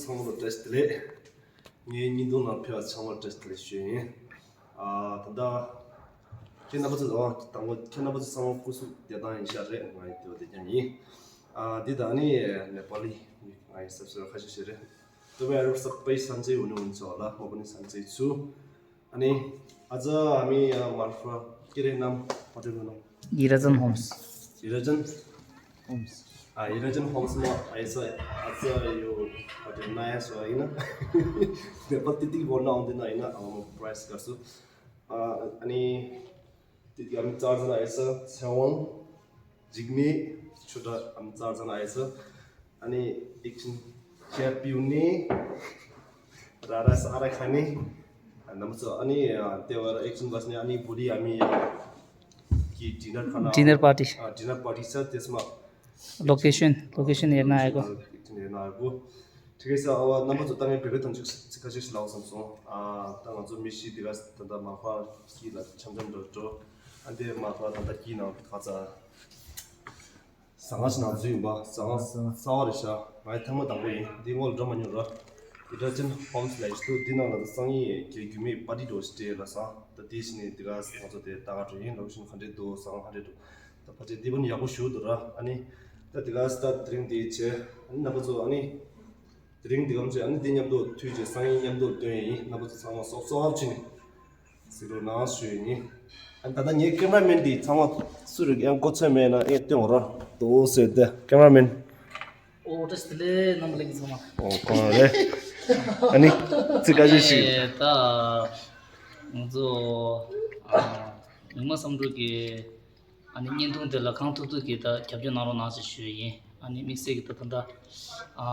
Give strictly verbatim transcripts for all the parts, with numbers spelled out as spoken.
ཚང་མ་ལ་བཀྲ་ཤིས་བདེ་ལེགས། ངའི་བརྙན་ཐུང་ནང་ཕེབས་པ་ཚང་མར་བཀྲ་ཤིས་བདེ་ལེགས་ཞུ་ཡིན། ཨ། ད་ལྟ་ཁྱེད་རྣམ་པ་ཚོ་ཨ། དང་པོ་ཁྱེད་རྣམ་པ་ཚོ་ཚང་མ་སྐུ་གཟུགས་བདེ་ཐང་ཡིན་ཤག་རེད། ང་ཡི་བདེ་བ་བདེ་རྐྱང་ཡིན། ཨ། འདི་དང་ནི་ནེ་པ་ལི་ང་ཡི་སབ་སི་ཁ་ཤས་ཤིག་རེད། ཏོ་བའི་ཨ་རབ་སབ་པའི་སན་ཙེ་ཡོ་ནི་ཝུན་ཚོ་ལ་ཧོ་པ་ནི་སན་ཙེ་ཚུ། ཨ་ནི། ཨ་ཙ་ཨ་མི་ཡ་མར་ཧྥ་ཀི་རེ་ནམ་ཧོ་ཏེལ་ནོ། ཡི་ར་ཅན་ཧོམ་སི། ཡི་ར་ཅན་ཧོམ་སི། ཨ། ཡི་ར་ཅན་ཧོམ་སི་མ་ཨ་ཙ་ཨ་ཙ་ཡོ་ཧོ་ཏེལ་ན་ཡ་སོ་ཡིན་ན། ནེ་པ་ཏི་ཏི་བོ་ན་འོང་དེ་ན་ཡིན་ན་ཨ་མ་པ་རའི་སི་ག་སུ། ཨ་ནི། དེ་དུས་ཨ་མི་ཙར་ཙ་ན་ཨེ་ས་ཚེ་དབང་། འཇིགས་མེད་ཆོས་གྲགས། ཨ་མི་ཙར་ཙ་ན་ཨེ་ས། ཨ་ནི་ཨེག་ཤན་ཁྱེད་པིའུ་ནི་ར་ར་ས་ཨ་ར་ཁ་ནི་ནམ་ཚོ། ཨ་ནི་ལྟེ་བར་ཨེག་ཤན་བ་སི་ནི་ཨ་ནི་བུ་ལི་ཨ་མི་ཡ་གི་ཌི་ནར་ཁ་ན་ཌི་ནར་པར་ཊི། ཨ། ཌི་ནར་པར་ཊི་ས་དེ་སྨ། ལོ་ཀེ་ཤན་ལོ་ཀེ་ཤན་ཡོད་ན་ཨེ་གོ། ལོ་ཀེ་ཤན་ཡོད་ན་ཨེ་གོ། ཁྲི་ཁེ་ས་ཨ་བ་རྣམ་པ་ཚོ་ད་ངས་བོད་སྐད་ཐོག་ཅིག་ཚིག་ཁ་ཤས་ཤིག་ལབ་བསམ་སོང་། ཨ། ད་ང་ཚོ་མི་ཤི་དེ་ག་ད་ལྟ་མ་ཕ་སྐྱིད་ལ་འཆམ་འཆམ་འགྲོ་འགྲོ། ཨ་འདི་མ་ཕ་ད་ལྟ་སྐྱིད་ནང་ཁ་ཚ་ཟང་ངེ་ཞིག་ནང་འཛུལ་ཡིན་པ། ཟང་ངེ་གསར་བ་རེད་ཤག་ང་ཡི་ཐེངས་མ་དང་པོ་ཡིན། འདི་སྔོན་ལ་འགྲོ་མ་མྱོང་ར། ཡི་ཏྲ་ཅན་ཧོམ་སི་ལ་ཡི་ཤི་ཏུ་འདི་ནང་ལ་ད་སང་ཉིན་རྒྱལ་རྒྱུད་མེད་པར་ཊི་འགྲོ་ཞིག་སྤྲད་ལ་སང་། ད་དེ་ཕྱི་ནས་དེ་ག་ང་ཚོ་དེ་ལྟ་ག་འགྲོ་ཡིན། ལོ་ཤིན་ག་འདྲས་འདུག་ཟང་ངེ་ག་འདྲས་འདུག་ད་ཕལ་ཆེར་འདི་བོ་ནི་ཡག་པོ་ཞུ་འདུག་ར། ཨ་ནི་ད་དེ་ག་ས་ད་དེ་རིང་དེ་བྱས། ཨ་ནི་རྣམ་པ་ཚོ་ཨ་ནི་དེ་རིང་འདི་གམ་བྱས། ཨ་ནི་འདི་མཉམ་དུ་མཐུད་བྱས་སང་ཉིན་མཉམ་དུ་སྟོན་ཡིན། རྣམ་པ་ཚོ་ཚང་མ་སོབ་སོབ་བྱས་ནས་གཟིགས་རོགས་གནང་ཞུ་ཡིན། ཨ་ནི་ད་ལྟ་ངའི་ཀེམ་ར་མེན་འདི་ཚང་མ་སུ་རེད། ཡང་མགོ་ཚོས་མེད་ན་ཨེ་སྟོན་འོ་ར། དོ་སེ་དེ་ཀེམ་ར་མེན། ཨོ་བཀྲ་ཤིས་བདེ་ལེགས་རྣམ་པ་ལྷན་རྒྱས་ཚང་མ། ཨོ་ཁོང་རེད། ཨ་ནི་ཚིག་ཁ་ཤས་ཤིག་ཨེ། ད་ང་ཚོ་ཨ་མིག་དམར་བསམ་གྲུབ་ཀྱི་ཨ་ནི་བརྙན་ཐུང་དེ་ལ་གང་ཐུབ་ཐུབ་ཀྱིས་ད་རྒྱབ་སྐྱོར་གནང་རོགས་གནང་ཞེས་ཞུ་ཡི་ཡིན། ཨ་ནི་དམིགས་བསལ་གྱིས་ད་ད་ལྟ་ཨ་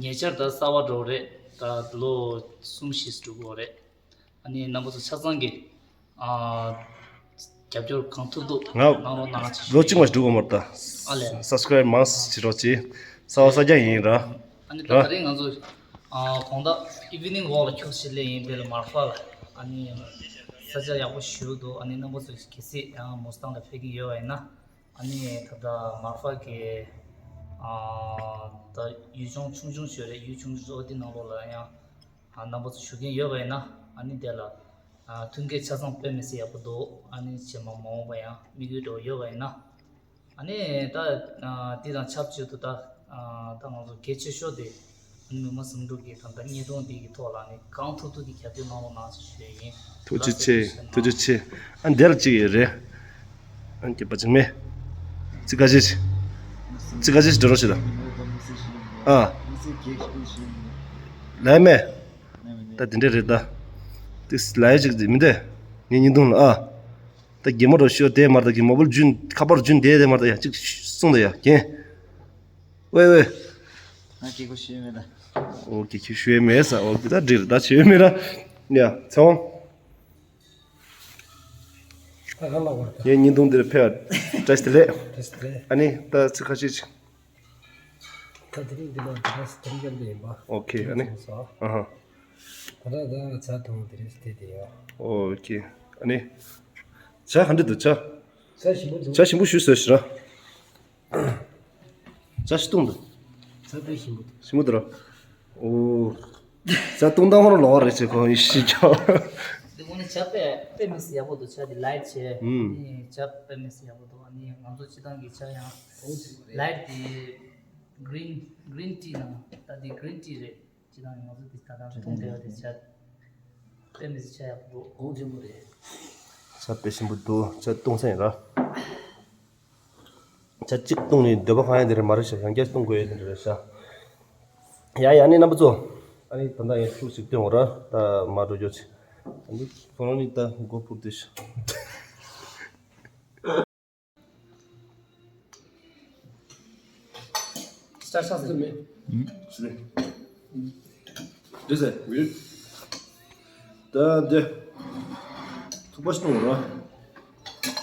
ཉེ་ཆར་ད་གསར་པ་འགྲོ་རེད། ད་ལོ་གསུམ་བཞི་འགྲོ་གི་རེད། ཨ་ནི་རྣམ་པ་ཚོ་ཆ་ཚང་གིས་ཨ་རྒྱབ་སྐྱོར་གང་ཐུབ་ཐུབ་ང་གནང་རོགས་གནང་ཞེས་ཞུ་ཡི་ཡིན། ལོ་གཅིག་མ་འགྲོ་གི་མ་རེད་ད། ཨ་ལས། སབ་སི་ཀ་རའིབ་མང་ཙམ་བྱེད་རོགས་གྱིས། གསར་པ་གསར་རྐྱང་ཡིན་ར། ཨ་ནི་ད་ར། ད་རིང་ང་ཚོ་ཨ་དགོང་དག་ཨི་ཝི་ནིང་ཝོག་ལ་ཁྱོད་ཞིག་སླེབས་ཡིན། དེ་ལ་མར་ཧྥ་ལ་ཨ་ནི་ས་ཆ་ཡག་པོ་ཞིག་འདུག་ཨ་ནི་རྣམ་པ་ཚོ་གལ་སྲིད་ཡང་མུ་སི་ཏང་ལ་ཕེབས་ཀྱི་ཡོད་པ་ཡིན་ན། ཨ་ནི་ད་ལྟ་མར་ཧྥ་གི་ཨ་ད་ཡུལ་ལྗོངས་ཆུང་ཆུང་ཞིག་རེད། ཡུལ་ཆུང་ཆུང་འདི་ནང་ལོགས་ལ་ཡང་ཨ་རྣམ་པ་ཚོ་བཞུགས་མཁན་ཡོད་པ་ཡིན་ན། ཨ་ནི་དེ་ལ་ཨ་མཐུན་རྐྱེན་ཆ་ཚང་དཔེ་མི་སྲིད་ཡག་པོ་འདུག་ཨ་ནི་རྗེས་མ་མ་འོངས་པ་ཡང་དམིགས་ཡུལ་འདྲ་བོ་ཡོད་པ་ཡིན་ན། ཨ་ནི་ད་ཨ་འདི་དང་ཆབས་ཅིག་ཏུ་ད་ཨ་ད་ང་ཚོ་གལ་ཆེ་ཤོས་དེ་ཨ་ནི་མིག་དམར་བསམ་གྲུབ་ཀྱི་ད་ལྟ་བརྙན་ཐུང་འདི་གི་ཐོག་ལ་ཨ་ནི་གང་ཐུབ་ཐུབ་ཀྱིས་རྒྱབ་སྐྱོར་གནང་རོགས་གནང་ཞེས་ཞུ་ཡི་ཡིན། ཐུགས་རྗེ་ཆེ། ཐུགས་རྗེ་ཆེ། ཨ་འདིར་གཅིག་ཡོད་རེད། ཨ་སྐྱེས་པ་ཅིག་མེད། ཚིག་ཁ་ཤས་ཤིག་ཚིག་ཁ་ཤས་ཤིག་འགྲོ་རོགས་བྱེད་དང་། ཨ། ལས་མེད། ད་དེ་འདྲ་རེད་ད། དེ་ལས་ཅིག་དེ་མི་འདུག་ངའི་བརྙན་ཐུང་ལ་ཨ། ད་གད་མོ་རོ་ཤོར་དེ་མར་ད་གི་མ་བུལ་རྒྱུན་ཁ་པར་རྒྱུན་དེ་དེ་མར་ད་ཡ་གཅིག་གསུངས་ད་ཡ་རྒན། ཝེ་ཝེ། ང་གི་གོ་ཤེས་མེད་ད། ཨོ་ཀེ་ཁྱོད་ཤེས་མེད་ས། ཨོ་ཀེ་ད་འགྲིག་ད་བྱེད་མེད་ད། ཡ་ཚེ་དབང་། ད་ག་ལ་བར་ད། ངའི་བརྙན་ཐུང་འདིར་ཕེབས་བཀྲ་ཤིས་བདེ་ལེགས། བཀྲ་ཤིས་བདེ་ལེགས། ཨ་ནི་ད་ཚིག་ཁ་ཤས་ཅིག་ད་དེ་རིང་འདི་ལ་འདི་ལ་སི་ཏིང་རྒྱབ་ལ་ཡིན་པ། ཨོ་ཁེ། ཨ་ནི། ཨ་ཧ། ད་ད་ད་ཇ་འཐུང་དེ་རིང་སི་ཏེ་དེ་ཡོད། ཨོ་ཁེ། ཨ་ནི། ཇ་ག་འདྲ་འདུག་ཇ། ཇ་ཞིམ་པོ་འདུག་ཇ་ཞིམ་པོ་ཞུ་ཟེར་ཞིག་ར། ཇ་ཞིག་བཏུང་འདུག་ཇ་དཔེ་ཞིམ་པོ་འདུག་ཞིམ་པོ་འདུག་ར། ཨོ། ཇ་བཏུང་སྟངས་ཧོར་ལོག་རེད་ཅེས་ཁོང་ཡིན་ཤེས་ཀྱང་། འདི་དངོས་གནས་ཇ་དཔེ་དཔེ་མི་སྲིད་ཡག་པོ་འདུག་ཇ་འདི་ལའིཊ་བྱས། ཨུམ། ཨ་ནི་ཇ་དཔེ་མི་སྲིད་ཡག་པོ་འདུག་ཨ་ནི་ང་ཚོ་སྤྱི་བཏང་གི་ཇ་ཡང་ལའིཊ་འདི་གི་རིན་གི་རིན་ཊི་ནང་ད་འདི་གི་རིན་ཊི་རེད། སྤྱི་བཏང་ང་ཚོ་འདི་ད་ལྟ་འཐུང་བསྡད་པ་དེ་ཇ་དཔེ་མི་སྲིད་ཇ་ཡག་པོ་འདུག་གོང་ཆེན་པོ་རེད། ཇ་དཔེ་ཞིམ་པོ་འདུག་ཇ་བཏུང་ས་ཡིན་ར། ཇ་གཅིག་བཏུང་ནས་འདོད་པ་ཁེངས་ཡ་དེ་རེད་མ་རེད་ཤག་ཡང་བསྐྱར་བཏུང་དགོས་ཡ་དེ་འདྲ་རེད་ཤག་ཡ་ཡ་ནི་རྣམ་པ་ཚོ། ཨ་ནི་ད་ལྟ་ཡང་ཤུགས་ཤིག་བཏོན་འོ་ར། ད་མ་འགྲོ་རྒྱུ་ཆེ། ཨ་ནི་ཁོ་རང་ནི་ད་མགོ་འཕུར་དུས་ཤག་སྟར་ཆགས་ཟེར་མེད། འདི་ཟེར་ཡོད། ད་འདི། ཐུག་པ་ཞིག་གཏོང་ར།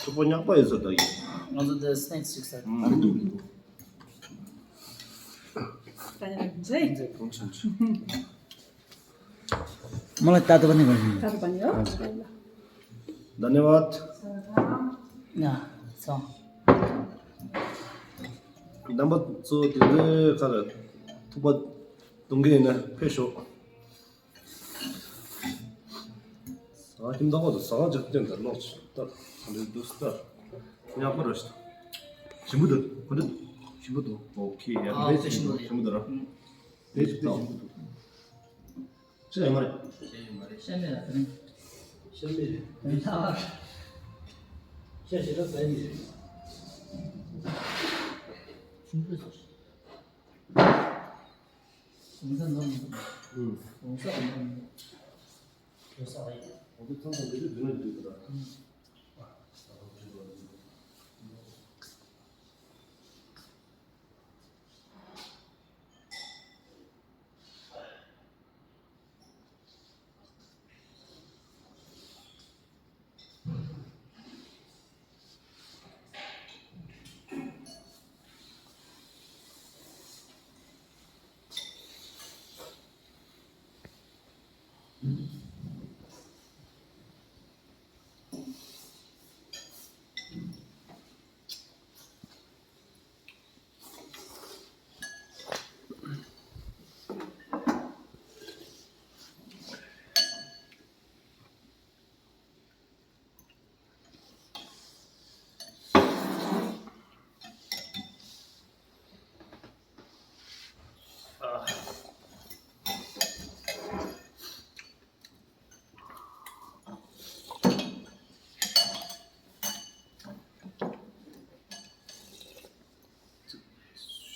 ཐུག་པ་ཉག་པ་ཡོད་ས་ད་ཡིན། ང་ཚོ་འདི་སི་ནེག་སི་ཞིག་ཟེར། ཨ་འདུག་འདུག་ད་ཡང་མཛེས། མཛེས་གོང་ཆེན་ཆེ། मलाई तातो पनि गर्नु। तातो पनि हो? हजुर। धन्यवाद। ल, छ। नम्बर छु त्यो चाहिँ खा, थुप्पा གཏོང་གི་ཡིན་ན་ཕེབས་ཤོག་ཟ་ཁང་ཁྱིམ་བདག་པོ་དང་ཟ་ཁང་ཅག་ཅན་དང་ལོག་ཅིག་ལྟ། ག་འདྲ་འདུག་ལྟ། ཉག་པ་ར་ཞིག་ཞིམ་པོ་འདུག་ག་འདྲ་འདུག་ཞིམ་པོ་འདུག་ཨོ་ཁེ་ཡ། ཨ་དཔེ་ཞིམ་པོ་རེད། ཞིམ་པོ་འདུག་ར། ཨུ། དཔེ་ཞིམ་པོ་འདུག་ཤ་ཡོད་མ་རེད། ཤ་ཡོད་མ་རེད། ཤ་མེད་ལ་དེ་རིང་། ཤ་མེད་རེད། དེ་རིང་ལྷག་ཤ་ཞེ་དྲག་ཟ་ཡི་རེད། ཞིམ་པོ་རེད། གོང་ས་ནོར་མི་འདུག་ཨུ། གོང་ས་ནོར་མི་འདུག་གོང་ས་ཨ་ཡི། གོང་ས་ཚང་ཚང་འདི་ཚོ་འདི་ན་འདུག་ག་ཨུ།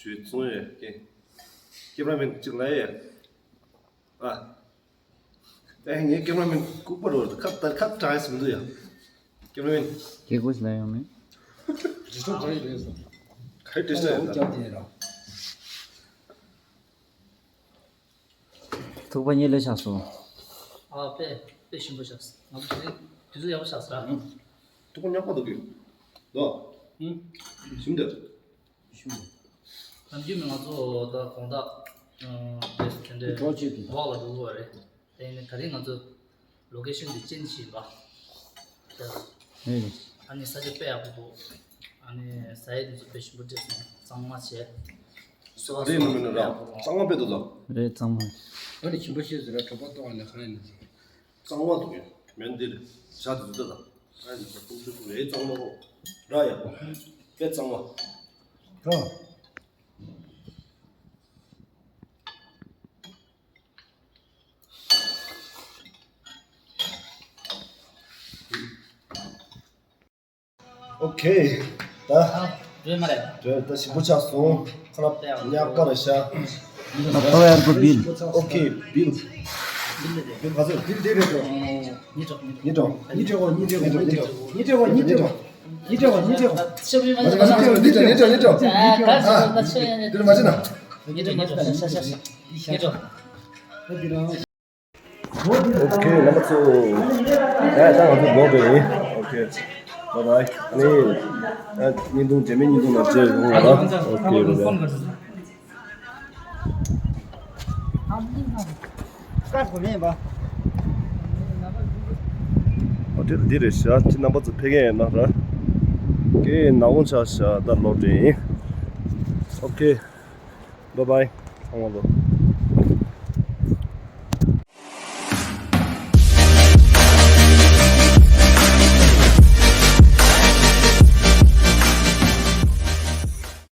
ཞུས་སོང་ཡ། ཀེ་ཀེ་མ་ར་མེན་གཅིག་ལ་ཡ། ཨ། ཨེ་ངའི་ཀེ་མ་ར་མེན་ལྐུགས་པ་རེད། ཁ་ཁ་དྲག་ཡ་མི་འདུག་ཡ། ཀེ་མ་ར་མེན། ཀེ་ཀུ་ལ་ཡོང་མེད། ཌི་སི་ཊརབ་རེད་རེད་སོ། ག་རེ་ཌི་སི་ཊརབ་ཡོད་ད། ཐུག་པ་གཉིས་ལས་ཆགས་སོང་། ཨ་དཔེ་དཔེ་ཞིམ་པོ་ཆགས་སོང་། ང་ཚོ་དེ་དུས་ཚོད་ཡག་པོ་ཆགས་སོང་ར། ཐུག་པ་ཉག་པ་འདུག་གི། ལོ། ཨུ། ཞིམ་འདུག་ཞིམ་འདུག་ནམ་རྒྱུན་ང་ཚོ་ད་དགོང་དག་ཨ་དེ་དེ་འདྲའི་གྲོགས་བྱེད་དུ་ཝོག་ལ་འགྲོ་དགོས་པ་རེད། དེ་ནི་ད་རིང་ང་ཚོ་ལོ་ཀེ་ཤན་དེ་ཅེན་ཇི་བྱས་པ། ཨེ། ཨ་ནི་ས་ཆ་དཔེ་ཡག་པོ་འདུག་ཨ་ནི་ཟ་ཡས་དེ་ཚོ་དཔེ་ཞིམ་པོ་སྤྲད་སོང་། གཙང་མ་བྱས། སོ་རེད་མི་མི་ནི་ར། གཙང་མ་དཔེ་འདུག་ད། རེད་གཙང་མ། ཨ་ནི་ཞིམ་པོ་ཤེས་ཟེར་ར། གྲོད་པ་ལྟོགས་ཨ་ནི་གང་ཡིན་ནི། གཙང་མ་འདུག་ཡ། མེན་འདིར་ཇ་དེ་ཚོ་ད། ཨ་ནི་ཁོང་ཚོས་ཐུག་རེད་གཙང་མ་ཁོ། ར་ཡ། དཔེ་གཙང་མ། ར། ཨོ་ཁེ། ད། རེད་མ་རེད། རེད་ད་ཞིམ་པོ་ཆགས་སོང་། ཁ་ལག་ཉག་པ་རེད་ཤག་ཨ་ཕ་ཡར་པོ་བིལ། ཨོ་ཁེ་བིལ། བིལ་ག་ཚོད་བིལ་དེ་རེད་དོ། ཉིས་སྟོང་ཉིས་སྟོང་ཉིས་སྟོང་ཉིས་སྟོང་ཉིས་སྟོང་ཉིས་སྟོང་ཉིས་སྟོང་ཉིས་སྟོང་ཉིས་སྟོང་ཉིས་སྟོང་། མ་བྱེད་ན་ཉིས་སྟོང་ཉིས་སྟོང་ཉིས་སྟོང་ཉིས་སྟོང་། ཨ། འདི་ལ་མ་བྱེད་ན། ཉིས་སྟོང་ཉིས་སྟོང་ཉིས་སྟོང་ཉིས་སྟོང་། ཨོ་ཁེ་རྣམ་པ་ཚོ། ཡ་ད་ང་ཚོ་ལོག་པ་ཡིན། ཨོ་ཁེ། བཱའི་བཱའི། ཨ་ནི། ཨ་བརྙན་ཐུང་རྗེས་མའི་བརྙན་ཐུང་ནང་མཇལ་ཡོང་ང་ལ། ཨོ་ཁེ་བཱའི་བཱའི། ཨོ་དེ་འདི་རེད་ཤག་ཅི་རྣམ་པ་ཚོ་ཕེབས་མཁན་ཡིན་ན་ར། ཀེ་ནག་པོ་ཆགས་ཤག་ད་ལོག་འགྲོ་ཡིན། ཨོ་ཁེ། བཱའི་བཱའི། ཚང་མ་ལོ།